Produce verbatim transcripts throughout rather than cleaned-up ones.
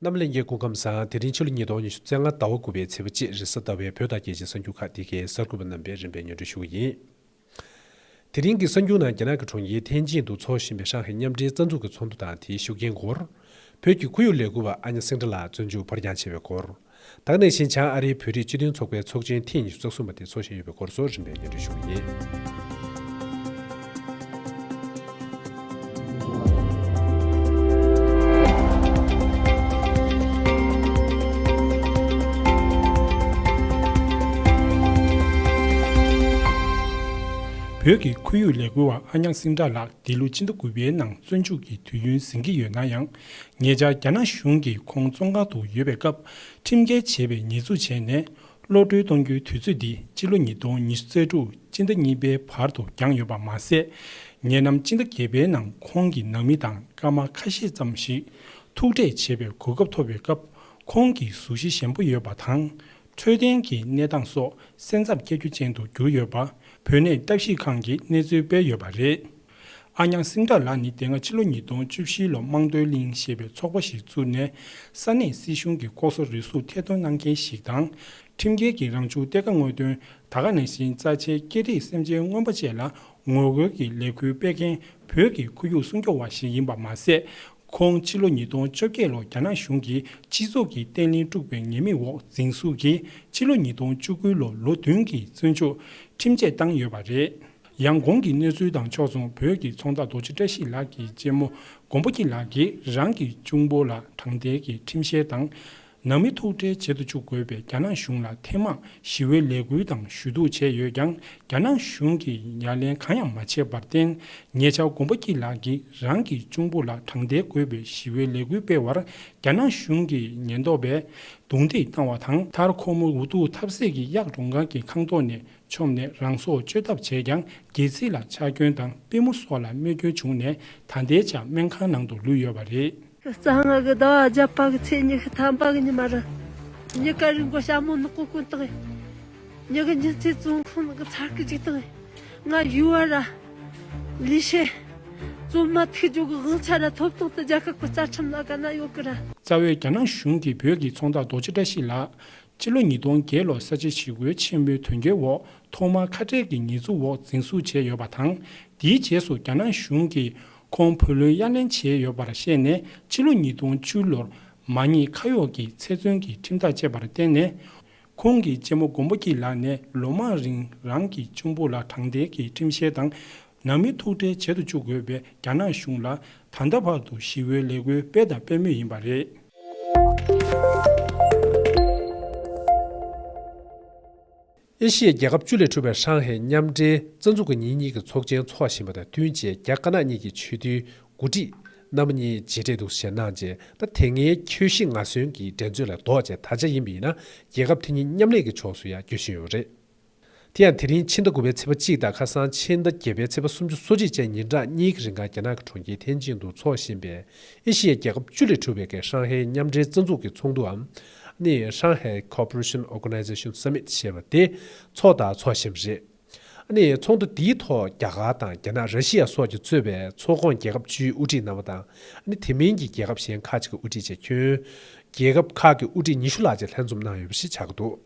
རྣམ་ལྷན་རྒྱས་སྐུ་ཁམས་བཟང་། དེ་རིང་ཕྱི་ལོ་ཉིས་སྟོང་ཉི་ཤུ་རྩ་ལྔ་ཟླ་བ་དགུ་པའི་ཚེས་པ་གཅིག་རེས་གཟའ་ཟླ་བའི་བོད་དང་རྒྱལ་སྤྱིའི་གསར་འགྱུར་ཁག་འདི་གའི་གསར་འགོད་པ་རྣམ་པས་རིམ་པས་སྙན་སྒྲོན་ཞུ་གི་ཡིན། དེ་རིང་གི་གསར་འགྱུར་ནང་རྒྱ་ནག་གི་གྲོང་ཁྱེར་ཐེན་ཅིན་དུ་འཚོགས་བཞིན་པའི་ཧྲང་ཧའེ་མཉམ་འབྲེལ་རྩ་འཛུགས་ཀྱི་ཚོགས་འདུ་དང་དེའི་ཤུགས་རྐྱེན་སྐོར། བོད་ཀྱི་ཁོར་ཡུག་ལས་འགུལ་བ་ཨ་ཉ་སེང་བྲག་ལགས་བཙོན་འཇུག་ཕར་འགྱངས་བྱས་པའི་སྐོར། ད་ག་ནང་བཞིན་བྱང་ཨ་རིའི་བོད་རིགས་སྤྱི་མཐུན་ཚོགས་པའི་ཚོགས་ཆེན་ཐེངས་ཉི་ཤུ་རྩ་གསུམ་པ་དེ་འཚོགས་བཞིན་ཡོད་པའི་སྐོར་སོགས་རིམ་པས་སྙན་སྒྲོན་ཞུ་གི་ཡིན། བོད་ཀྱི་ཁོར་ཡུག་ལས་འགུལ་བ་ཨ་ཉག་སིང་ཏྲ་ལགས་འདི་ལོ་སྤྱི་ཟླ་དགུ་པའི་ནང་བཙོན་འཇུག་གི་དུས་ཡུན་ཟིན་གྱི་ཡོད་ན་ཡང་། ཉེ་ཆར་རྒྱ་ནག་གཞུང་གིས་ཁོང་བཙོན་ཁང་དུ་ཡོད་པའི་སྐབས་ཁྲིམས་འགལ་བྱས་པའི་ཉེས་འཛུགས་བྱས་ནས། གློད་གྲོལ་གཏོང་རྒྱུའི་དུས་ཚོད་འདི་སྤྱི་ལོ་ཉིས་སྟོང་ཉི་ཤུ་རྩ་དྲུག་སྤྱི་ཟླ་གཉིས་པའི་བར་དུ་འགྱངས་ཡོད་པ་མ་ཟད། ཉེ་ལམ་སྤྱི་ཟླ་བརྒྱད་པའི་ནང་ཁོང་གི་ནང་མི་དང་སྐར་མ་ཁ་ཤས་ཙམ་ཞིག་ཐུག་འཕྲད་བྱེད་པའི་གོ་སྐབས་ཐོབ་པའི་སྐབས། ཁོང་གི་གཟུགས་གཞི་ཞན་པོ་ཡོད་པ་དང་། འཕྲོད་བསྟེན་གྱི་གནས་སྟངས་སོགས་སེམས་འཚབ་སྐྱེ་རྒྱུ་ཅན་དུ་གྱུར་ཡོད་པ། བོད་གནས་ལྟ་ཞིབ་ཁང་གིས་གནས་ཚུལ་སྤེལ་ཡོད་པ་རེད། ཨ་ཉག་སིང་ཏྲ་ལགས་ནི་དེ་སྔ་ཕྱི་ལོ་ཉིས་སྟོང་བཅུ་བཞི་ལོ་དམངས་གཙོའི་གླིང་ཞེས་པའི་ཚོགས་པ་ཞིག་བཙུགས་ནས། ས་གནས་སྲིད་གཞུང་གི་ལྐོག་ཟ་རུལ་སུངས་ཐེར་འདོན་གནང་མཁན་ཞིག་དང་། ཁྲིམས་འགལ་གྱི་རང་བྱུང་གཏེར་ཁ་དངོས་དོན། ད་ག་ནང་བཞིན་རྩ་ཆེའི་སྐད་རིགས་སེམས་ཅན་མངོན་པ་བཅས་ལ་ངོ་རྒོལ་གྱི་ལས་འགུལ་སྤེལ་མཁན་བོད་ཀྱི་ཁོར་ཡུག་སྲུང་སྐྱོབ་པ་ཞིག་ཡིན་པ་མ་ཟད། ཁོང་ཕྱི་ལོ་ཉིས་སྟོང་བཅོ་བརྒྱད་ལོར་རྒྱ་ནག་གཞུང་གིས་སྤྱི་ཚོགས་ཀྱི་བརྟན་ལྷིང་དཀྲུགས་པའི་ཉེས་མིང་འོག་འཛིན་བཟུང་གིས། ཕྱི་ལོ་ཉིས་སྟོང་བཅུ་དགུ་ལོར་ལོ་བདུན་གྱི་བཙོན་འཇུག་ཁྲིམས་ཆད་བཏང་ཡོད་པ་རེད། ཡང་གོང་གི་གནས་ཚུལ་དང་ཕྱོགས་མཚུངས། བོད་ཀྱི་ཚོང་བདག་རྡོ་རྗེ་བཀྲ་ཤིས་ལགས་ཀྱི་གཅེན་མོ་མགོན་པོ་སྐྱིད་ལགས་ཀྱིས་རང་གི་གཅུང་པོ་ལ་དྲང་བདེན་གྱི་ཁྲིམས་བཤེར་དང་། ནང་མི་ཐུག་འཕྲད་བྱེད་དུ་བཅུག་དགོས་པའི་རྒྱ་ནག་གཞུང་ལ་ཐེངས་མང་ཞི་བའི་ལས་འགུལ་དང་ཞུ་གཏུག་བྱས་ཡོད་ཀྱང་། རྒྱ་ནག་གཞུང་གིས་ཉམས་ལེན་གང་ཡང་མ་བྱས་པར་བརྟེན། ཉེ་ཆར་མགོན་པོ་སྐྱིད་ལགས་ཀྱིས་རང་གི་གཅུང་པོ་ལ་དྲང་བདེན་དགོས་པའི་ཞི་བའི་ལས་འགུལ་སྤེལ་བར། རྒྱ་ནག་གཞུང་གིས་ཉེན་རྟོག་པས་རྡུང་རྡེག་བཏང་བ་དང་། མཐར་ཁོ་མོ་འུ་ཐུག་ཐབས་ཟད་ཀྱིས་གཡག་མགྲོན་ཁང་གི་ཁང་ཐོག་ནས་མཆོངས་ནས་རང་སྲོག་གཅོད་ཐབས་བྱས་ཀྱང་། སྒལ་ཚིགས་ལ་ཆག་སྐྱོན་དང་པུས་མོ་སོགས་ལ་རྨས་སྐྱོན་བྱུང་ནས། ད་ལྟའི་ཆར་སྨན་ཁང་ནང་དུ་ལུས་ཡོད་པ་རེད། རྩ་སྔ་གི་ཟླ་བ་བརྒྱད་པ་གི་ཚེས་ཉི་ཤུ་ཐམ་པ་གི་ཉི་མ་རེད། ཉི་དཀར་རིང་པོ་ཞྭ་མོ་ནག་པོ་གོན་བཏང་། ཉི་གི་ཉི་ཚེ་བཙོན་ཁང་ནང་གི་ཚར་གི་འཇིག་བཏང་། ང་ཡུལ་བ་ར། ལི་ཤེ། བཙོན་མ་ཐུག་རྒྱུ་གི་དབང་ཆ་ར་ཐོབ་ཐང་དུ་རྒྱལ་ཁབ་ཀྱི་རྩ་ཁྲིམས་ལ་ག་ན་ཡོད་གི་ར། རྩ་བའི་རྒྱ་ནག་གཞུང་གིས་བོད་ཀྱི་ཚོང་བདག་རྡོ་རྗེ་བཀྲ་ཤིས་ལགས། ཕྱི་ལོ་ཉིས་སྟོང་བརྒྱད་ལོར་ས་བྱི་ཞི་རྒོལ་ཆེན་མོའི་དོན་རྐྱེན་འོག་ཐོག་མར་ཁ་བྲལ་གྱི་ཉེས་འཛུགས་འོག་འཛིན་བཟུང་བྱས་ཡོད་པ་དང་། དེའི་རྗེས་སུ་རྒྱ་ནག་གཞུང་གིས་ཁོང་བུ་ལོན་གཡར་ལེན་བྱས་ཡོད་པར་བཤད་ནས། ཕྱི་ལོ་ཉིས་སྟོང་བཅུ་ལོར་མ་ཉེས་ཁ་གཡོགས་ཀྱི་ཚེ་བཙོན་གྱི་ཁྲིམས་ཐག་བཅད་པར་བརྟེན་ནས། ཁོང་གི་གཅེན་མོ་མགོན་པོ་སྐྱིད་ལགས་ནས་ལོ་མང་རིང་རང་གི་གཅུང་པོ་ལ་དྲང་བདེན་གྱི་ཁྲིམས་བཤེར་དང་། ནང་མི་ཐུག་འཕྲད་བྱེད་དུ་བཅུག་དགོས་པའི་རྒྱ་ནག་གཞུང་ལ་ད་ལྟ་བར་དུ་ཞི་བའི་ལས་འགུལ་སྤེལ་དང་སྤེལ་མུས་ཡིན་པ་རེད། ཨེ་ཤི་ཡའི་རྒྱལ་ཁབ་བཅུ་ལས་གྲུབ་པའི་ཧྲང་ཧའེ་མཉམ་འབྲེལ་རྩ་འཛུགས་ཀྱི་ཉིན་གཉིས་ཀྱི་ཚོགས་ཆེན་འཚོགས་བཞིན་པ་དང་བསྟུན་བྱས། རྒྱ་དཀར་ནག་གཉིས་ཀྱི་ཆོས་དོན་འགོ་ཁྲིད་རྣམ་པ་གཉིས་མཇལ་འཕྲད་འདུག་སེ་གནང་རྗེས། ད་དེ་སྔའི་ཁྱོད་ཤི་ང་གསོན་གྱི་འགྲན་རྩོད་ལ་ལྡོག་བྱས། ད་ཆ་ཡིན་པ་ཡིན་ན་རྒྱལ་ཁབ་དེ་གཉིས་མཉམ་ལས་ཀྱི་ཕྱོགས་སུ་ཡར་བསྐྱོད་བཞིན་ཡོད་རེད། དེ་ཡང་དེ་རིང་ཕྱི་ཟླ་དགུ་པའི་ཚེས་པ་གཅིག་དང་ཁ་སང་ཕྱི་ཟླ་བརྒྱད་པའི་ཚེས་པ་སོ་གཅིག་བཅས་ཉིན་གྲངས་གཉིས་ཀྱི་རིང་ཁ་རྒྱ་ནག་གི་གྲོང་ཁྱེར་ཐེན་ཅིན་དུ་འཚོགས་བཞིན་པའི་ཨེ་ཤི་ཡའི་རྒྱལ་ཁབ་བཅུ་ལས་གྲུབ་པའི་ཧྲང་ཧའེ་མཉམ་འབྲེལ་རྩ་འཛུགས་ཀྱི་ཚོགས་འདུའམ། ནི་Shanghai Cooperation Organization Summit ཞེས་པ་དེ་འཚོགས་དང་འཚོགས་བཞིན་པ་རེད། ནི་ཚོགས་འདུ་འདིའི་ཐོག་རྒྱ་གར་དང་རྒྱ་ནག་ར་ཤི་ཡ་སོགས་ཀྱིས་གཙོས་པའི་ཚོགས་ཁོངས་རྒྱལ་ཁབ་བཅུའི་དབུ་ཁྲིད་རྣམ་པ་དང་། ནི་དེ་མིན་གྱི་རྒྱལ་ཁབ་གཞན་ཁག་ཅིག་གི་དབུ་ཁྲིད་བཅས་ཁྱོན་རྒྱལ་ཁབ་ཁག་གི་དབུ་ཁྲིད་ཉི་ཤུ་ལྷག་ཅིག་ལྷན་འཛོམས་གནང་ཡོད་པ་ཞིག་ཆགས་ཀྱི་འདུག་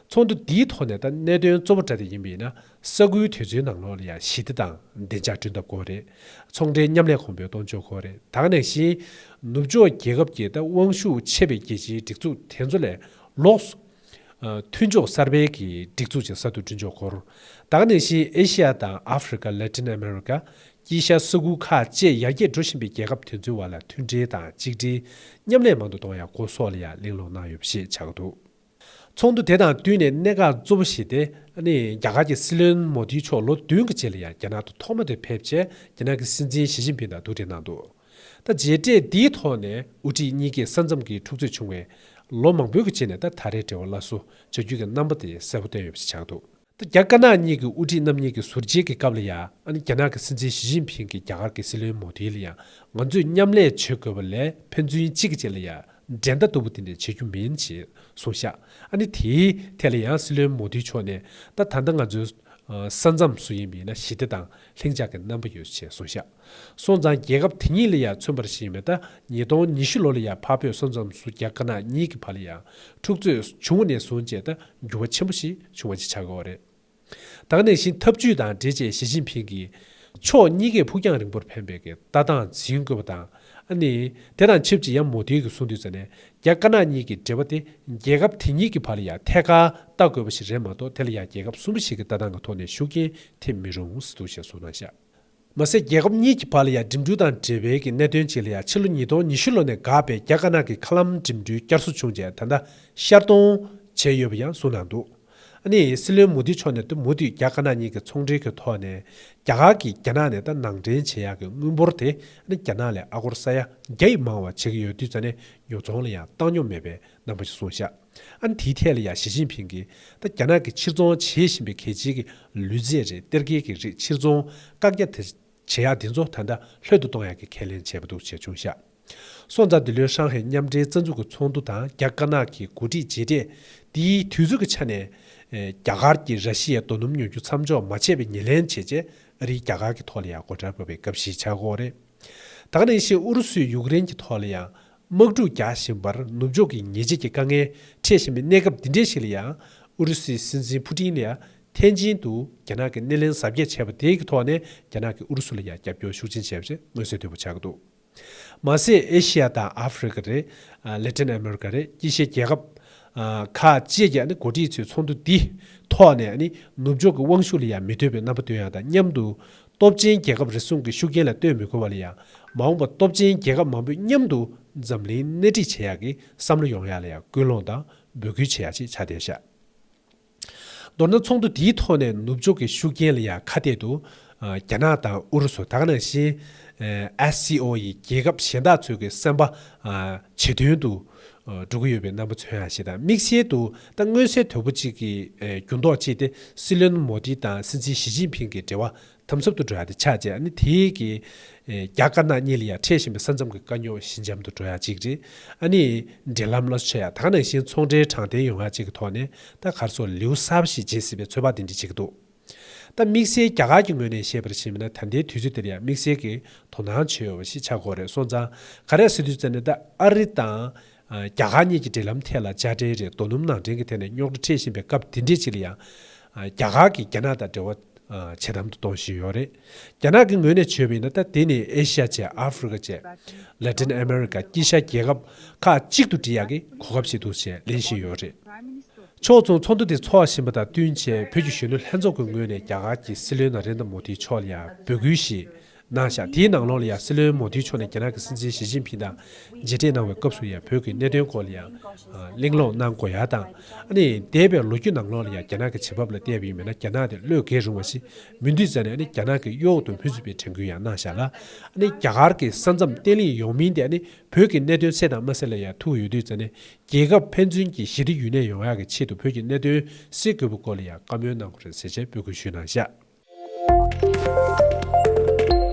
ཚོགས་འདུ་འདིའི་ཐོག་ནས་ད་གནད་དོན་གཙོ་བོ་འདྲ་དེ་ཡིན་པ་ཡིན་ན། ས་ཁུལ་དེ་ཚོའི་ནང་ལོགས་ལ་ཡང་ཞི་བདེ་དང་བདེ་འཇགས་བསྐྲུན་ཐབས་དགོས་རེད། ཚོང་འབྲེལ་མཉམ་ལས་གོང་འཕེལ་གཏོང་ཕྱོགས་དགོས་རེད། ད་ག་ནང་བཞིན་ནུབ་ཕྱོགས་རྒྱལ་ཁབ་ཀྱིས་ད་དབང་ཤུགས་ཆེ་བའི་རྒྱལ་སྤྱིའི་སྒྲིག་འཛུགས་དེ་ཚོ་ལས་ལོགས་སུ། ཨ། མཐུན་ཕྱོགས་གསར་པའི་གི་སྒྲིག་འཛུགས་ཅིག་གསར་དུ་བསྐྲུན་ཕྱོགས་སྐོར། ད་ག་ནང་བཞིན་ཨེ་ཤི་ཡ་དང་ཨ་ཧྥི་རི་ཀ། Latin America། དཀྱིལ་ཤར་ས་ཁུལ་ཁག་བཅས་ཡར་རྒྱས་འགྲོ་བཞིན་པའི་རྒྱལ་ཁབ་དེ་ཚོའི་བར་ལ་མཐུན་སྒྲིལ་དང་གཅིག་སྒྲིལ་མཉམ་ལས་མང་དུ་གཏོང་ཡག་སྐོར་སོགས་ལ་ཡང་གླེང་སློང་གནང་ཡོད་པ་ཞིག་ཆགས་ཀྱི་འདུག་ཚོགས་འདུ་དེ་དང་བསྟུན་ནས་གནད་འགག་གཙོ་བོ་ཞིག་དེ་ནི་རྒྱ་གར་གྱི་སྲིད་བློན་མོ་དིའི་མཆོག་ལོ་བདུན་གྱི་རྗེས་ལ་ཡང་རྒྱ་ནག་ཏུ་ཐོག་མ་དེ་ཕེབས་རྗེས། རྒྱ་ནག་གི་སྲིད་འཛིན་ཞི་ཅིན་ཕིང་དང་ཐུག་འཕྲད་གནང་འདུག་ད་མཇལ་འཕྲད་འདིའི་ཐོག་ནས་དབུ་ཁྲིད་གཉིས་ཀས་ས་མཚམས་ཀྱི་འཁྲུག་རྩོད་བྱུང་བའི་ལོ་མང་པོའི་གི་རྗེས་ནས། ད་ད་རེས་འབྲེལ་བ་སླར་གསོ་བྱ་རྒྱུ་གི་རྣམ་པ་དེ་གསལ་པོ་བསྟན་ཡོད་པ་ཞིག་ཆགས་འདུག་ད་རྒྱ་དཀར་ནག་གཉིས་ཀྱི་དབུ་ཁྲིད་རྣམ་གཉིས་ཀྱི་ཟུར་མཇལ་གྱི་སྐབས་ལ་ཡང་། ཨ་ནི་རྒྱ་ནག་གི་སྲིད་འཛིན་ཞི་ཅིན་ཕིང་གིས་རྒྱ་གར་གྱི་སྲིད་བློན་མོ་དི་ལ་ཡང་། ང་ཚོས་མཉམ་ལས་བྱེད་དགོས་པ་ལས་ཕན་ཚུན་གཅིག་གིས་གཅིག་ལ་ཡང་འགྲན་ཟླ་ལྟ་བུ་དེ་འདྲ་བྱེད་རྒྱུ་མིན་ཞེས་གསུངས་ཤག་ཨ་ནི་དེའི་ཐད་ལ་ཡང་སྲིད་བློན་མོ་དིའི་ཕྱོགས་ནས། ད་ད་ལྟ་ང་ཚོའི་ ས་མཚམས་སུ་ཡིན་པ་ཡིན་ན་ཞི་བདེ་དང་ལྷིང་འཇགས་ཀྱི་རྣམ་པ་ཡོད་ཅེས་གསུངས་ཤག་སོང་ཙང་རྒྱལ་ཁབ་དེ་གཉིས་ལ་ཡང་མཚོན་པར་བྱས་ཡིན་པ་ད་ཉིས་སྟོང་ཉི་ཤུ་ལོ་ལ་ཡང་འཕགས་བོད་ས་མཚམས་སུ་རྒྱ་དཀར་ནག་གཉིས་ཀྱི་བར་ལ་ཡང་འཁྲུག་རྩོད་བྱུང་བ་ནས་བཟུང་བྱས་ད་འགྱུར་བ་ཆེན་པོ་ཞིག་བྱུང་བ་ཞིག་ཆགས་ཀྱི་ཡོད་རེད། ད་ག་ནང་བཞིན་ཐབས་ཇུས་དང་འབྲེལ་བྱས་ཞི་ཅིན་ཕིང་གིས་ཕྱོགས་གཉིས་ཀས་ཕུགས་རྒྱང་རིང་པོར་ཕན་པའི་གི་ལྟ་སྟངས་འཛིན་དགོས་པ་དང་། ཨ་ནི་དེ་དང་ཆབས་ཅིག་ཡང་མོ་དི་གིས་གསུངས་དུས་ཙ་ནས་རྒྱ་དཀར་ནག་གཉིས་ཀྱི་འབྲེལ་བ་དེ་རྒྱལ་ཁབ་དེ་གཉིས་ཀྱི་བར་ལ་ཡང་ཐད་ཀར་ལྟ་དགོས་པ་ཞིག་རེད་མ་གཏོགས་དེ་ལ་ཡང་རྒྱལ་ཁབ་གསུམ་པ་ཞིག་གི་ལྟ་སྟངས་ཀྱི་ཐོག་ནས་ཤུགས་རྐྱེན་ཐེབས་མི་རུང་ཟེར་འདུག་ཞེས་གསུངས་གནང་ཤག་མ་ཟད་རྒྱལ་ཁབ་གཉིས་ཀྱི་བར་ལ་ཡང་འགྲིམ་འགྲུལ་དང་འབྲེལ་བའི་གི་གནད་དོན་ཅིག་ལ་ཡང་ཕྱི་ལོ་ཉིས་སྟོང་ཉི་ཤུ་ལོ་ནས་འགག་པའི་རྒྱ་དཀར་ནག་གི་མཁའ་ལམ་འགྲིམ་འགྲུལ་བསྐྱར་གསོ་བྱུང་རྗེས་ད་ལྟ་ཤར་གཏོང་བྱས་ཡོད་པ་ཡང་གསུངས་གནང་འདུག་ཨ་ནི་སྲིད་བློན་མོ་དི་མཆོག་ནས་ད་མུ་མཐུད་རྒྱ་དཀར་ནག་གཉིས་ཀྱི་ཚོང་འབྲེལ་གྱི་ཐོག་ནས་རྒྱ་གར་གྱིས་རྒྱ་ནག་ནས་ད་ནང་འདྲེན་བྱེད་ཡག་གི་དངུལ་འབོར་དེ་ཨ་ནི་རྒྱ་ནག་ལས་ཨ་སྒོར་ས་ཡ་བརྒྱ་ཡིས་མང་བ་བྱེད་ཀྱི་ཡོད་དུས་ཙ་ནས་ཉོ་ཚོང་ལ་ཡང་བཏང་སྙོམས་མེད་པའི་རྣམ་པ་ཞིག་གསུངས་ཤག་ཨ་ནི་དེའི་ཐད་ལ་ཡང་ཞི་ཅིན་ཕིང་གིས་ད་རྒྱ་ནག་གིས་ཕྱིར་ཚོང་བྱེད་བཞིན་པའི་གལ་ཆེའི་གི་ལུད་རྫས་རེད། གཏེར་ཁའི་གི་རིགས་ཕྱིར་ཚོང་བཀག་རྒྱ་དེ་བྱེད་ཡག་དེ་ཚོ་ད་ལྟ་ལྷོད་དུ་གཏོང་ཡག་གི་ཁས་ལེན་བྱས་པ་འདུག་ཅེས་བྱུང་ཤག་སོང་ཙང་འདི་ལོའི་ཧྲང་ཧའེ་མཉམ་འབྲེལ་རྩ་འཛུགས་ཀྱི་ཚོགས་འདུ་དང་རྒྱ་དཀར་ནག་གི་འགོ་ཁྲིད་མཇལ་འཕྲད་དེའི་དུས་ཚོད་ཀྱི་ཆ་ནས། ཨེ། རྒྱ་གར་གྱིས་ར་ཤི་ཡའི་རྡོ་སྣུམ་ཉོ་རྒྱུ་མཚམས་འཇོག་མ་བྱས་པའི་ཉེར་ལེན་བྱས་རྗེས་ཨ་རིས་རྒྱ་གར་གྱི་ཐོག་ལ་ཡང་སྒོ་ཁྲལ་བབས་པའི་སྐབས་ཤིག་ཆགས་ཀྱི་ཡོད་རེད། ད་ག་ནང་བཞིན་ཨུ་རུ་སུས་ཡུཀ་རེན་གྱི་ཐོག་ལ་ཡང་དམག་འཁྲུག་རྒྱག་བཞིན་པར་ནུབ་ཕྱོགས་ཀྱི་ཉེས་ཆད་ཀྱི་དཀའ་ངལ་འཕྲད་བཞིན་པའི་གནས་སྐབས་འདི་འདྲའི་ཞིག་ལ་ཡང་ཨུ་རུ་སུའི་སྲིད་འཛིན་ཕུ་ཏིན་ལ་ཡང་ཐེན་ཅིན་དུ་རྒྱ་ནག་གིས་སྣེ་ལེན་གཟབ་རྒྱས་བྱས་པ་དེའི་ཐོག་ནས་རྒྱ་ནག་གིས་ཨུ་རུ་སུ་ལ་ཡང་རྒྱབ་སྐྱོར་ཤུགས་ཆེན་བྱས་པ་ཞིག་མངོན་གསལ་དོད་པོ་ཆགས་ཀྱི་འདུག་མ་ཟད་ཨེ་ཤི་ཡ་དང་ཨ་ཧྥི་རི་ཀ་རེད། ལེ་ཏིན་ཨ་མེ་རི་ཀ་རེད། དཀྱིལ་ཤར་རྒྱལ་ཁབ་ཁག་བཅས་ཀྱི་འགོ་ཁྲིད་ཚོས་ཚོགས་འདུ་འདིའི་ཐོག་ནས་ནུབ་ཕྱོགས་ཀྱི་དབང་ཤུགས་ལ་ཡང་མི་ལྟོས་པའི་རྣམ་པ་སྟོན་ཡག་དང་མཉམ་དུ་སྟོབས་ཆེན་རྒྱལ་ཁབ་རེ་ཟུང་གི་ཤུགས་རྐྱེན་ལ་ལྟོས་མི་དགོས་པ་ལ་ཡང་མ་འོངས་པ་སྟོབས་ཆེན་རྒྱལ་ཁབ་མང་པོས་མཉམ་དུ་འཛམ་གླིང་སྣེ་ཁྲིད་བྱེད་ཡག་གི་བསམ་བློ་ཡོང་ཡག་ལ་ཡང་སྐུལ་སློང་དང་འབོད་སྐུལ་བྱེད་ཡག་ཅིག་ཆགས་བསྡད་ཤག་མདོར་ན་ཚོགས་འདུ་དེའི་ཐོག་ནས་ནུབ་ཕྱོགས་ཀྱི་ཤུགས་རྐྱེན་ལ་ཡང་ཁ་གཏད་དུ་རྒྱ་ནག་དང་ཨུ་རུ་སུ་ད་ག་ནང་བཞིན་ཨེ་སི་ཨོ་ཡི་རྒྱལ་ཁབ་གཞན་དག་ཚོའི་གི་སེམས་པ་ཇེ་དོན་དུ་འགྲོ་གི་ཡོད་པའི་རྣམ་པ་མཚོན་ཡག་ཞིག་དང་། དམིགས་བསལ་དུ་ད་མངོན་གསལ་དོད་པོ་གཅིག་གི་འགྱུར་ལྡོག་ཅིག་དེ་སྲིད་བློན་མོ་དི་དང་སྲིད་འཛིན་ཞི་ཅིན་ཕིང་གི་འབྲེལ་བ་དམ་ཟབ་ཏུ་འགྲོ་ཡག་དེ་ཆགས་རྗེས་ཨ་ནི་དེའི་གི་རྒྱ་དཀར་ནག་གཉིས་ལ་ཡང་འཕྲད་བཞིན་པའི་ས་མཚམས་ཀྱི་དཀའ་རྙོག་ཞི་འཇམ་དུ་འགྲོ་ཡག་ཅིག་རེད། ཨ་ནི་འབྲེལ་ལམ་སླར་གསོ་ཡག་ད་ག་ནང་བཞིན་ཚོང་འབྲེལ་དྲང་བདེན་ཡོང་ཡག་ཅིག་གི་ཐོག་ནས་ད་ག་རེ་ཟེར་ལེའུ་གསར་པ་ཞིག་འབྱེད་སྲིད་པའི་ཚོད་དཔག་དེ་འདྲ་བྱེད་ཀྱི་འདུག་ད་དམིགས་བསལ་རྒྱ་གར་གྱི་ངོས་ནས་བཤད་པར་བྱས་པ་ན་ད་ལྟའི་དུས་ཚོད་འདིར་ཡང་དམིགས་བསལ་གྱི་དོ་སྣང་བྱེད་འོས་པ་ཞིག་ཆགས་ཀྱི་ཡོད་རེད། སོང་ཙང་ག་རེ་ཟེར་དུས་ཙམ་ནས་ད་ཨ་རི་དང་རྒྱ་གར་གཉིས་ཀྱི་འབྲེལ་ལམ་ཐད་ལ་དཔྱ་ཁྲལ་རེད། རྡོ་སྣུམ་ནང་འདྲེན་གྱི་ཐད་ནས་རྙོག་དྲ་འཕྲད་བཞིན་པའི་སྐབས་དེ་འདྲའི་ཅིག་ལ་ཡང་རྒྱ་གར་གྱིས་རྒྱ་ནག་དང་འབྲེལ་བ་ཇེ་དམ་དུ་གཏོང་བཞིན་ཡོད་རེད། རྒྱ་ནག་གི་ངོས་ནས་བརྗོད་པ་ཡིན་ན་ད་དེ་ནི་ཨེ་ཤི་ཡ་བཅས་ཨ་ཧྥི་རི་ཀ་བཅས་ལ་ཏིན་ཨ་མེ་རི་ཀ་དཀྱིལ་ཤར་རྒྱལ་ཁབ་ཁག་གཅིག་ཏུ་སྒྲིལ་ཡག་གི་གོ་སྐབས་ཤིག་འདུག་ཅེས་ལེན་བཞིན་ཡོད་རེད། ཕྱོགས་མཚུངས་ཚོགས་འདུ་དེ་འཚོགས་བཞིན་པ་དང་བསྟུན་བྱས་བོད་ཀྱི་གཞོན་ནུ་ལྷན་ཚོགས་ཀྱི་ངོས་ནས་རྒྱ་གར་གྱི་སྲིད་བློན་ན་རེན་དྲ་མོ་དི་མཆོག་ལ་ཡང་འབོད་སྐུལ་ཞིག་གནང་བཞག་དེའི་ནང་ལོགས་ལ་ཡང་སྲིད་བློན་མོ་དི་མཆོག་ནས་རྒྱ་ནག་གི་སྲིད་འཛིན་ཞི་ཅིན་ཕིང་དང་མཇལ་འཕྲད་གནང་བའི་སྐབས་སུ་ཡང་བོད་ཀྱི་གནད་དོན་སྐོར་ལ་ཡང་གླེང་སློང་གནང་དགོས་ཡ་དང་། ཨ་ནི་འདས་པའི་ལོ་རྒྱུས་ནང་ལོགས་ལ་ཡང་རྒྱ་ནག་གི་བྱེད་བབ་ལ་བལྟས་པ་ཡིན་ན་རྒྱ་ནག་དེ་བློས་འགེལ་རུང་བ་ཞིག་མི་འདུག་ཟེར་ནས་ཨ་ནི་རྒྱ་ནག་གི་གཡོ་འོག་ཏུ་མི་ཚུད་པའི་དྲན་སྐུལ་ཡང་གནང་བཞག་ལ། ཨ་ནི་རྒྱ་གར་གྱི་ས་མཚམས་བརྟན་ལྷིང་ཡོང་མིན་དེ་ཨ་ནི་བོད་ཀྱི་གནད་དོན་སེལ་དང་མ་སེལ་ལ་ཡང་ཐུག་ཡོད་དུས་ཙང་ནས་རྒྱལ་ཁབ་ཕན་ཚུན་གྱི་ཞི་བདེ་ཡུན་གནས་ཡོང་ཡག་གི་ཆེད་དུ་བོད་ཀྱི་གནད་དོན་སེལ་དགོས་པའི་སྐོར་ལ་ཡང་བཀའ་མོལ་གནང་དགོས་རེད་ཟེར་བྱས་འབོད་སྐུལ་ཞུས་གནང་བཞག་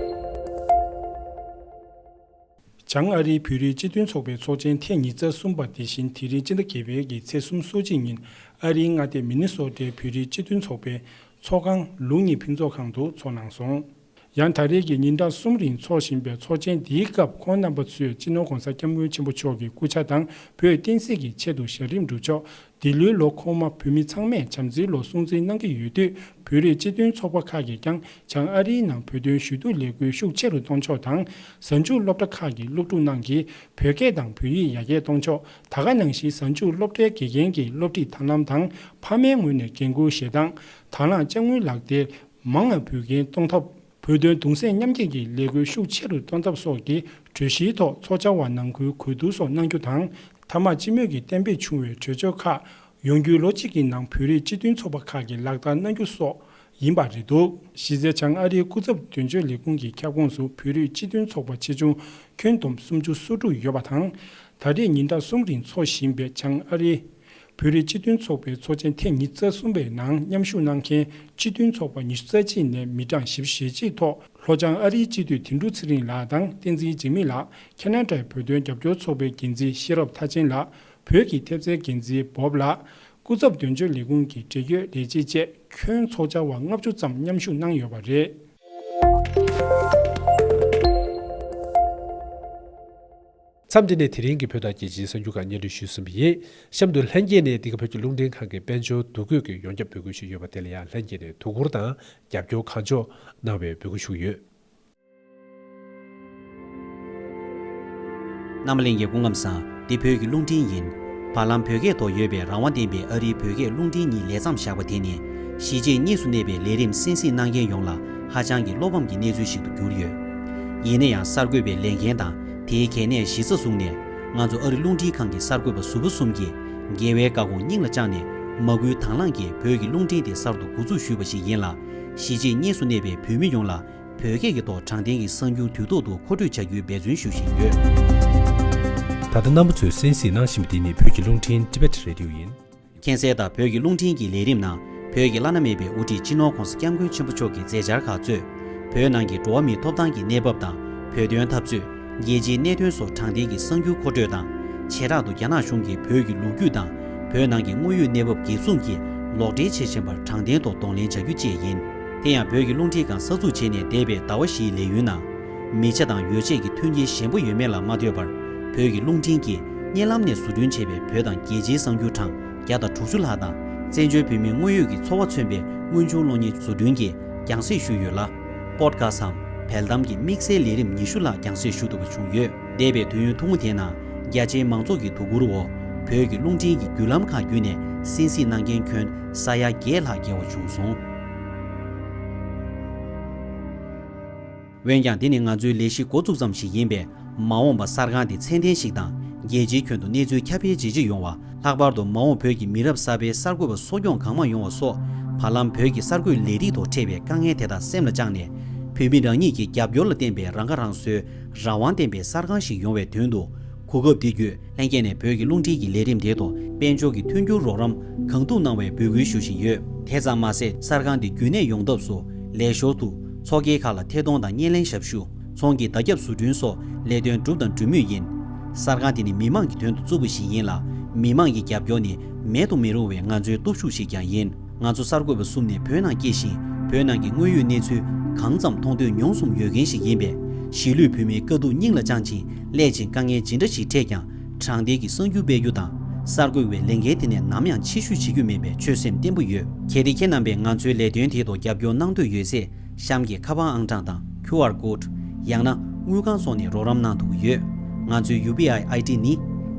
བྱང་ཨ་རིའི་བོད་རིགས་སྤྱི་མཐུན་ཚོགས་པའི་ཚོགས་ཆེན་ཐེངས་ཉི་ཤུ་རྩ་གསུམ་པ་དེ་བཞིན་དེ་རིང་སྤྱི་ཟླ་བརྒྱད་པའི་གི་ཚེས་སུམ་ཅུ་སོ་གཅིག་ཉིན་ཨ་རིའི་མངའ་སྡེ་མི་ནི་སོ་ཊའི་བོད་རིགས་སྤྱི་མཐུན་ཚོགས་པའི་ཚོགས་ཁང་ལུགས་གཉིས་ཕུན་ཚོགས་ཁང་དུ་འཚོགས་གནང་སོང་། ཡང་ད་རེས་ཀྱི་ཉིན་གྲངས་གསུམ་རིང་འཚོགས་བཞིན་པའི་ཚོགས་ཆེན་འདིའི་སྐབས་ཁོང་རྣམ་པ་ཚོས་སྤྱི་ནོར་༧གོང་ས་༧སྐྱབས་མགོན་ཆེན་པོ་མཆོག་གི་སྐུ་ཕྱྭ་དང་བོད་བསྟན་སྲིད་ཀྱི་ཆེད་དུ་ཞབས་རིམ་སྒྲུབ་ཕྱོགས། འདི་ལོའི་ལོ་འཁོར་མ་བོད་མི་ཚང་མས་བྱམས་བརྩེའི་ལོ་སྲུང་བརྩི་གནང་གི་ཡོད་དུས། བོད་རིགས་སྤྱི་མཐུན་ཚོགས་པ་ཁག་གིས་ཀྱང་བྱང་ཨ་རིའི་ནང་བོད་དོན་ཞུ་གཏུག་ལས་འགུལ་ཤུགས་ཆེ་རུ་གཏོང་ཕྱོགས་དང་། གཟའ་མཇུག་སློབ་གྲྭ་ཁག་གི་སློབ་ཕྲུག་རྣམས་ཀྱིས་བོད་སྐད་དང་བོད་ཡིག་ཡར་རྒྱས་གཏོང་ཕྱོགས། ད་ག་ནང་བཞིན་གཟའ་མཇུག་སློབ་གྲྭའི་དགེ་རྒན་གྱིས་སློབ་ཁྲིད་དང་ལེན་དང་ཕ་མའི་ངོས་ནས་འགན་འཁུར་བཞེས་སྟངས། དང་བླངས་དཔྱ་དངུལ་ལག་དེབ་མང་ང་འབུལ་འགན་གཏོང་ཐབས། བོད་དོན་གདུང་སེམས་མཉམ་སྐྱེད་ཀྱི་ལས་འགུལ་ཤུགས་ཆེ་རུ་གཏོང་ཐབས་སོགས་ཀྱི་གྲོས་གཞིའི་ཐོག་ཚོགས་བཅར་བ་ནང་ཁུལ་གོ་བསྡུར་སོགས་གནང་རྒྱུ་དང་། མཐའ་མ་སྤྱི་མོས་ཀྱིས་གཏན་འབེབས་བྱུང་བའི་གྲོས་ཆོད་ཁག་ཡོང་རྒྱུའི་ལོ་གཅིག་གི་ནང་བོད་རིགས་སྤྱི་མཐུན་ཚོགས་པ་ཁག་གིས་ལག་བསྟར་གནང་རྒྱུ་སོགས་ཡིན་པ་རེད་འདུག་གཞི་རྩའི་བྱང་ཨ་རིའི་སྐུ་ཚབ་དོན་གཅོད་ལས་ཁུངས་ཀྱི་ཁྱབ་ཁོངས་སུ་བོད་རིགས་སྤྱི་མཐུན་ཚོགས་པ་ཆེ་ཆུང་ཁྱོན་བསྡོམས་སུམ་ཅུ་སོ་དྲུག་ཡོད་པ་དང་། ད་རེས་ཉིན་གྲངས་གསུམ་རིང་འཚོགས་བཞིན་པའི་བྱང་ཨ་རིའི་བོད་རིགས་སྤྱི་མཐུན་ཚོགས་པའི་ཚོགས་ཆེན་ཐེངས་ཉི་ཤུ་རྩ་གསུམ་པའི་ནང་མཉམ་ཞུགས་གནང་མཁན་སྤྱི་མཐུན་ཚོགས་པ་ཉི་ཤུ་རྩ་གཅིག་ནས་མི་གྲངས་བཞི་བཅུ་ཞེ་གཅིག་ཐོག་ལྷོ་བྱང་ཨ་རིའི་སྤྱི་འཐུས་དོན་གྲུབ་ཚེ་རིང་ལགས་དང་བསྟན་འཛིན་འཇིགས་མེད་ལགས། ཁེ་ན་ཌའི་བོད་དོན་རྒྱབ་སྐྱོར་ཚོགས་པའི་འགན་འཛིན་ཤེས་རབ་མཐར་ཕྱིན་ལགས། བོད་ཀྱི་ཐེབས་རྩའི་འགན་འཛིན་བོབ་ལགས། སྐུ་ཚབ་དོན་གཅོད་ལས་ཁུངས་ཀྱི་འབྲེལ་ཡོད་ལས་བྱེད་བཅས་ཁྱོན་ཚོགས་བཅར་བ་ལྔ་བཅུ་ཙམ་མཉམ་ཞུགས་གནང་ཡོད་པ་རེད། མཚམས་འདི་ནས་དེ་རིང་གི་བོད་དང་རྒྱལ་སྤྱིའི་གསར་འགྱུར་ཁག་སྙན་སྒྲོན་ཞུས་ཟིན་པ་ཡིན། གཤམ་དུ་ལྷན་རྒྱས་ནས་འདི་ག་བོད་ཀྱི་རླུང་འཕྲིན་ཁང་གི་དཔལ་འབྱོར་འདུ་འགོད་ཀྱི་ཡོངས་ཁྱབ་འབོད་སྐུལ་ཞིག་ཡོད་པ་དེ་ལ་ཡང་ལྷན་རྒྱས་ནས་དོ་ཁུར་དང་རྒྱབ་སྐྱོར་གང་ལྕོགས་གནང་བའི་འབོད་སྐུལ་ཞུ་གི་ཡོད། རྣམ་པ་ལྷན་རྒྱས་སྐུ་ཁམས་བཟང་། འདི་བོད་ཀྱི་རླུང་འཕྲིན་ཡིན། བར་ལམ་བོད་སྐད་ཐོག་ཡོད་པའི་རང་དབང་ལྡན་པའི་ཨ་རིའི་བོད་སྐད་རླུང་འཕྲིན་གཉིས་ལས་མཚམས་བཞག་པ་དེ་ནི། གཞིས་བྱེས་གཉིས་སུ་གནས་པའི་ལས་རིམ་གསན་གཟིགས་གནང་མཁན་ཡོངས་ལ་ཧ་ཅང་གི་བློ་ཕམ་གྱི་གནས་ཚུལ་ཞིག་ཏུ་གྱུར་ཡོད། ཡིན་ན་ཡང་གསར་འགོད་པའི་ལས་འགན་དང་དེའི་གལ་གནད་གཞི་རྩ་བཟུང་ནས། ང་ཚོ་ཨ་རི་རླུང་འཕྲིན་ཁང་གི་གསར་འགོད་པ་ཟུར་པ་གསུམ་གྱིས་རྒྱལ་བའི་བཀའ་དགོངས་སྙིང་ལ་བཅངས་ནས། མ་བསྐུལ་དང་བླངས་ཀྱིས་བོད་ཀྱི་རླུང་འཕྲིན་དེ་གསར་དུ་འགོ་འཛུགས་ཞུས་པ་ཞིག་ཡིན་ལ། གཞིས་བྱེས་གཉིས་སུ་གནས་པའི་བོད་མི་ཡོངས་ལ་བོད་སྐད་ཀྱི་ཐོག་དྲང་བདེན་གྱི་གསར་འགྱུར་དུས་ཐོག་ཏུ་མཁོ་སྤྲོད་བྱ་རྒྱུའི་འབད་བརྩོན་ཞུ་བཞིན་ཡོད། ད་ལྟ་རྣམ་པ་ཚོས་གསན་གཟིགས་གནང་བཞིན་པ་འདི་ནི་བོད་ཀྱི་རླུང་འཕྲིན་Tibet Radio ཡིན། མཁྱེན་གསལ་ལྟར་བོད་ཀྱི་རླུང་འཕྲིན་གྱི་ལས་རིམ་ནང་བོད་ཀྱི་བླ་ན་མེད་པའི་དབུ་ཁྲིད་སྤྱི་ནོར་༧གོང་ས་༧སྐྱབས་མགོན་ཆེན་པོ་མཆོག་གི་མཛད་འཆར་ཁག་གཙོས། བོད་ནང་གི་འགྲོ་བ་མིའི་ཐོབ་ཐང་གི་གནས་བབ་དང་། བོད་དོན་འཐབ་རྩོད། རྒྱལ་སྤྱིའི་གནད་དོན་སོགས་དྲང་བདེན་གྱི་གསར་འགྱུར་མཁོ་སྤྲོད་དང་། བྱེ་བྲག་ཏུ་རྒྱ་ནག་གཞུང་གི་བོད་ཀྱི་ལོ་རྒྱུས་དང་། བོད་ནང་གི་དངོས་ཡོད་གནས་བབ་འགན་སྲུང་གིས་ལོག་འགྲེལ་བྱེད་བཞིན་པར་དྲང་བདེན་ཐོག་གདོང་ལེན་བྱ་རྒྱུ་བཅས་ཡིན། དེ་ཡང་བོད་ཀྱི་རླུང་འཕྲིན་ཁང་གསར་འཛུགས་བྱས་ནས་འདས་པའི་ཟླ་བ་བཞིའི་ལས་ཡུན་ནང་། མི་ཆ་དང་ཡོ་བྱད་ཀྱི་མཐུན་རྐྱེན་ཞན་པོ་ཡོད་མེད་ལ་མ་ལྟོས་པར། བོད་ཀྱི་རླུང་འཕྲིན་གྱིས་བརྙན་ལམ་ནས་བཟོ་སྐྲུན་བྱས་པའི་བོད་དང་རྒྱལ་སྤྱིའི་གསར་འགྱུར་གྲངས་བརྒྱ་དང་དྲུག་ཅུ་ལྷག་དང་། བཙན་བྱོལ་བོད་མིའི་དངོས་ཡོད་ཀྱི་འཚོ་བ་མཚོན་པའི་དངོས་བྱུང་གློག་བརྙན་བཟོ་སྐྲུན་གྱིས་རྒྱང་སྲིང་ཞུས་ཡོད་ལ། པོད་ཁ་སི་ཊི་འམ་བལ་གཏམ་གྱི་དམིགས་བསལ་ལས་རིམ་ཉི་ཤུ་ལྷག་རྒྱང་སྲིང་ཞུ་ཐུབ་པ་བྱུང་ཡོད། འདས་པའི་དུས་ཡུན་ཐུང་ངུ་དེའི་ནང་། རྒྱ་ཆེའི་མང་ཚོགས་ཀྱི་དོ་ཁུར་འོག་བོད་ཀྱི་རླུང་འཕྲིན་གྱི་བརྒྱུད་ལམ་ཁག་བརྒྱུད་ནས་གསན་གཟིགས་གནང་མཁན་ཁྱོན་ས་ཡ་བརྒྱད་ལྷག་བརྒལ་བ་བྱུང་སོང་། འོན་ཀྱང་། འདི་ནི་ང་ཚོའི་ལས་གཞི་འགོ་བཙུགས་ཙམ་ཞིག་ཡིན་པས། མ་འོངས་པ་གསར་ཁང་འདི་ཚད་ལྡན་ཞིག་དང་། རྒྱལ་སྤྱིའི་ཁྱོན་དུ་གནས་ཚུལ་ཁྱབ་སྤེལ་ཇེ་ཆེ་ཡོང་བ། ལྷག་པར་དུ་མ་འོངས་བོད་ཀྱི་མི་རབས་གསར་པའི་གསར་འགོད་པ་གསོ་སྐྱོང་གང་མང་ཡོང་བ་སོགས། བར་ལམ་བོད་ཀྱི་གསར་འགོད་ལས་རིགས་ཐོག་འཕྲད་པའི་དཀའ་ངལ་དེ་དག་སེམས་ལ་བཅངས་ནས། བོད་མི་རང་ཉིད་ཀྱི་རྒྱབ་སྐྱོར་ལ་བརྟེན་པའི་རང་ཁ་རང་གསོའི་རང་དབང་ལྡན་པའི་གསར་ཁང་ཞིག་ཡོང་བའི་དོན་དུ། གོ་སྐབས་འདི་བརྒྱུད། ལྷན་རྒྱས་ནས་བོད་ཀྱི་རླུང་འཕྲིན་གྱི་ལས་རིམ་དེའི་ཐོག་དཔལ་འབྱོར་གྱི་མཐུན་འགྱུར་རོགས་རམ་གང་ཐུབ་གནང་བའི་འབོད་སྐུལ་ཞུ་བཞིན་ཡོད། དེ་ཙམ་མ་ཟད། གསར་ཁང་འདི་རྒྱུན་གནས་ཡོང་ཐབས་སུ། ལས་ཞོར་དུ། ཚོགས་སྐྱིད་ཁག་ལ་ཐད་གཏོང་དང་བརྙན་ལེན་ཞབས་ཞུ། ཚོང་གི་བརྡ་ཁྱབ་བཟོ་སྐྲུན་སོགས་ལས་དོན་བསྒྲུབས་དང་སྒྲུབ་མུས་ཡིན། གསར་ཁང་དེ་ནི་མི་མང་གི་དོན་དུ་བཙུགས་པ་ཞིག་ཡིན་ལ། མི་མང་གི་རྒྱབ་སྐྱོར་ནི་མེད་དུ་མི་རུང་བའི་ང་ཚོའི་སྟོབས་ཤུགས་ཤིག་ཀྱང་ཡིན། ང་ཚོ་གསར་འགོད་པ་གསུམ་ནི་བོད་ནང་སྐྱེས་ཤིང་། བོད་ནང་གི་དངོས་ཡོད་གནས་ཚུལ་གང་ཙམ་མཐོང་ཐོས་མྱོང་གསུམ་ཡོད་མཁན་ཞིག་ཡིན་པས། གཞིས་ལུས་བོད་མིའི་དཀའ་སྡུག་སྙིང་ལ་བཅངས་ཤིང་། སླད་ཕྱིན་དཀའ་ངལ་ཇི་འདྲ་ཞིག་འཕྲད་ཀྱང་། དྲང་བདེན་གྱི་གསར་འགྱུར་སྤེལ་རྒྱུ་དང་། གསར་འགོད་པའི་ལས་འགན་དེ་ནས་ནམ་ཡང་ཕྱི་བཤོལ་བྱེད་རྒྱུ་མིན་པའི་ཆོད་སེམས་བརྟན་པོ་ཡོད། གལ་ཏེ་ཁྱེད་རྣམ་པས་ང་ཚོའི་ལས་དོན་དེའི་ཐོག་རྒྱབ་སྐྱོར་གནང་འདོད་ཡོད་ཚེ། གཤམ་གྱི་ཁ་པར་ཨང་གྲངས་དང་། ཁྱུ་ཨར་ཀོཌ། ཡང་ན་དངུལ་ཁང་སོགས་ནས་རོགས་རམ་གནང་ཐུབ་ཀྱི་ཡོད། ང་ཚོའི་ཡུ་པི་ཨའི་ཨའི་ཌི་ནི།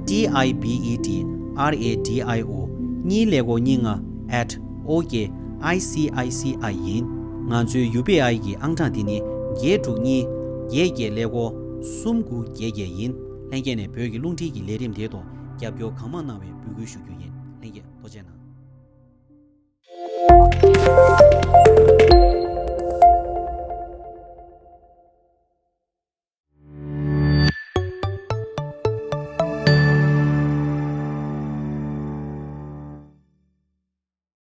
T I B E T R A D I O གཉིས་ཀླད་ཀོར་གཉིས་ལྔ་at O K I C I C I ཡིན། ང་ཚོའི་ཡུ་པི་ཨའི་གི་ཨང་གྲངས་དེ་ནི། བརྒྱད་དྲུག་གཉིས། བརྒྱད་བརྒྱད་ཀླད་ཀོར་གསུམ་དགུ་བརྒྱད་བརྒྱད་ཡིན། ལྷན་རྒྱས་ནས་བོད་ཀྱི་རླུང་འཕྲིན་གྱི་ལས་རིམ་དེའི་ཐོག་རྒྱབ་སྐྱོར་གང་མང་གནང་བའི་འབོད་སྐུལ་ཞུ་རྒྱུ་ཡིན། ལྷན་རྒྱས་ཐུགས་རྗེ་གནང་།